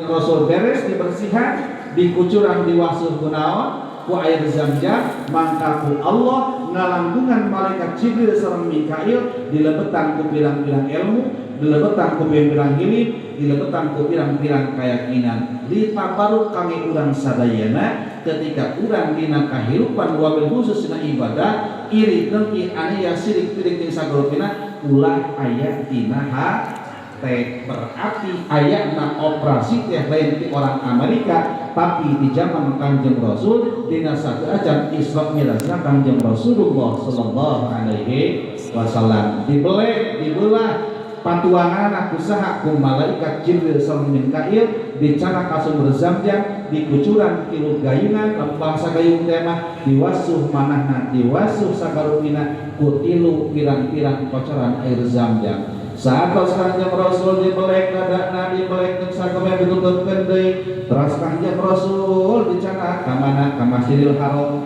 Rasul beres dibersihan, dikucuran, diwasuh ku naon? Ku air Zamzam. Mangka ku Allah ngalangkungan malaikat Jibril sareng Mikail, dilebetan ku pirang-pirang ilmu, dilebetan ku pirang-pirang hilim, dilebetan ku pirang-pirang keyakinan, ditabaruk kami urang sadayana. Ketika urang dina kahirupan, wabil khusus dina ibadah, iri, dengki, aniaya, sirik pirik jeung sagarupina ulah aya dina hate. Berarti ayatna operasi teh lain ti orang Amerika, tapi di zaman Kanjeng Rasul, dina satu acan Isra Mi'rajna Kanjeng Rasulullah sallallahu alaihi wasallam. Dibelek, dibelah patuangan ku saha? Ku malaikat Jibril sareng Mikail. Dicanak ka sumur Zamzam, dikucuran tilu gayungan, lembah sagayung teh mah diwasuh manahna, diwasuh sagarupina ku tilu pirang-pirang kocoran air Zamzam. Saat Kanjeng Rasul dibelek dadana, dibelek jeung sakabeh, ditutupkeun deui. Teras Kanjeng Rasul dicanak ka mana? Ka Masjidil Haram.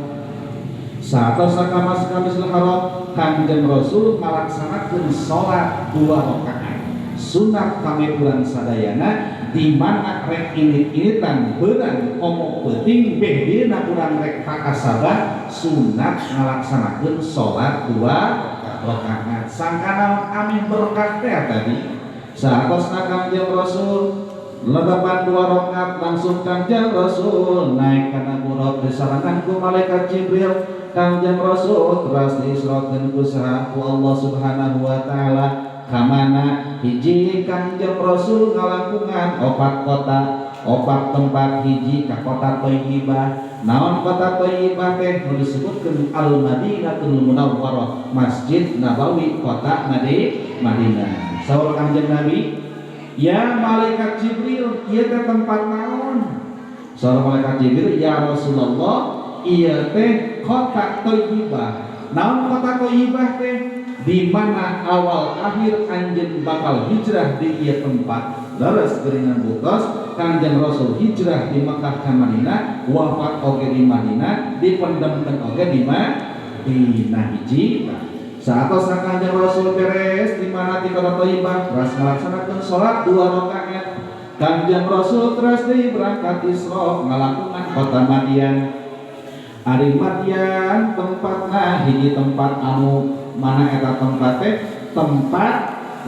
Saat ka Masjidil Haram, Kanjeng Rasul ngalaksanakeun salat dua rakaat sunat kami urang sadayana. Di mana rek init-initan beurang komo peuting beh dina urang rek takasabah, sunat ngalaksanakeun salat dua rakaat. Sangkana amin berkah teh tadi. Saatosna Kanjeng Rasul letepan dua rakaat, langsung Kanjeng Rasul naik kana buraq disarengan ku malaikat Jibril. Kanjeng Rasul teras diisrokeun ku saha? Ku Allah Subhanahu wa taala. Kamana? Hiji, Kanjeng Rasul ngalangkungan opat kota, opat tempat. Hiji, ka kota Thayyibah. Naon kota Thayyibah teh? Nu disebutkeun Al Madinatul Munawwarah, Masjid Nabawi, kota Madinah. Saur Kanjeng Nabi, "Ya malaikat Jibril, ieu teh tempat naon?" Saur malaikat Jibril, "Ya Rasulullah, ieu teh kota Thayyibah." Naon kota Thayyibah teh? Di mana awal akhir anjeun bakal hijrah di ieu tempat. Leres geuningan buktos Kanjeng Rasul hijrah di Mekah ke Madinah, wafat oge di Madinah, dipendemkeun oge di Madinah. Hiji, saat Kanjeng Rasul beres di mana? Di kota Thayyibah, terus melaksanakan sholat dua rakaat. Kanjeng Rasul terus deui berangkat Isra, ngalakukan kota Madian. Ari Madian tempatna hiji tempat anu mana eta tempat teh? Tempat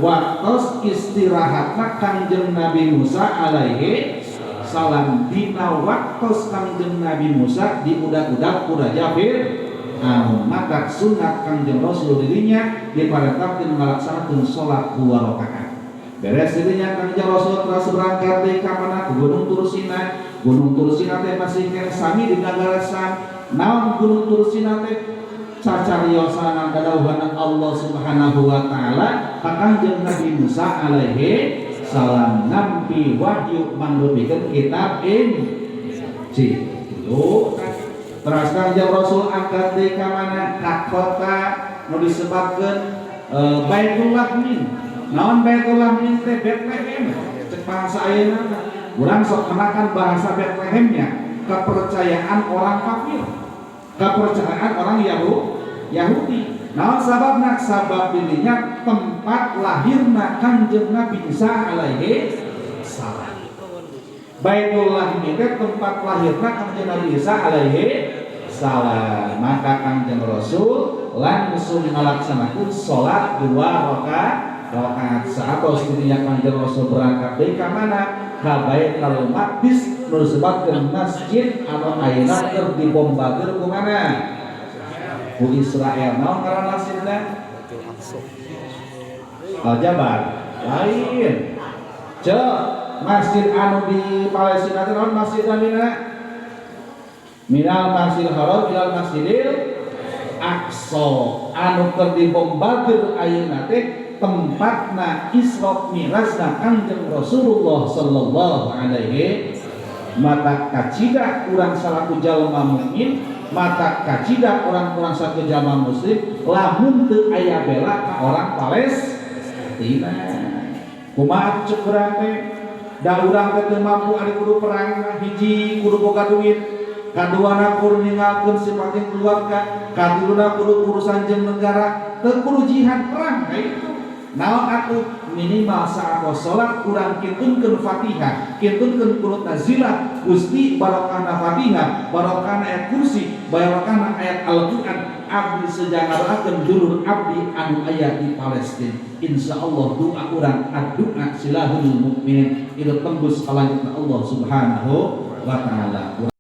waktos istirahatna Kanjeng Nabi Musa alaihi salam, dina waktos Kanjeng Nabi Musa diudak-udak ku Raja Fir'aun. Maka sunat Kanjeng Rasul dirinya diparentahkeun ngalaksanakeun salat dua rakaat. Beres dirinya, Kanjeng Rasul terus berangkat deui ka mana? Ke Gunung Tursina. Gunung Tursina teh masih keneh sami di negara Sam. Naon Gunung Tursina teh? Cacariosan dadawuhan Allah Subhanahu wa taala ka Kanjeng Nabi Musa alaihi salam, nampi wahyu mangrupikeun kitab Injil. Terus Kanjeng Rasul angkat deui ka mana? Ka kota nu disebabkeun Baitul Lahmin. Naon Baitul Lahmin teh? Bethlehem cek bahasa ayeuna. Urang sok kenakan bahasa Bethlehemnya, kepercayaan orang kafir, kepercayaan orang Yahudi. Naon sababna? Sabab dirinya tempat lahirna Kanjeng Nabi Isa alaihi salam. Baitul Lahmi teh tempat lahirna Kanjeng Nabi Isa alaihi salam. Maka Kanjeng Rasul langsung melaksanakan sholat dua rakaat. Saat dirinya Kanjeng Rasul berangkat dari ke mana? Ka Baitul Maqdis, nu disebutkeun masjid anu ayeuna keur dibombardir ku mana? Ku Israel. Naon ngaran masjidna? Al Jabar lain. Cek masjid anu di Palestina teh naon masjid namina? Minal Masjidil Haram ilal Masjidil Aqsa, anu keur dibombardir ayeuna teh tempatna Isra Mi'rajna Kanjeng Rasulullah sallallahu alaihi. Mata kacida urang salaku jalma mukmin, mata kacida orang-orang salaku jalma muslim, lamun teu aya bela ka orang Palestina, kumaha cek urang teh? Da urang teh teu mampu. Ari kudu perang, hiji kudu boga duit, kaduana kudu ninggalkeun sifatin keluarga, katiluna kudu urusan jeung negara. Teu kudu jihad perang kayak itu. Naon atuh? Minimal saat salat urang kintunkeun Fatihah, kintunkeun qunut nazilah. Gusti, barokahna Fatihah, barokahna ayat kursi, barokahna ayat Al-Qur'an, abdi seja ngadoakeun dulur abdi anu aya di Palestina. Insya Allah doa urang, doa silahul mukminin, itu tembus ka langit Allah Subhanahu wa Ta'ala.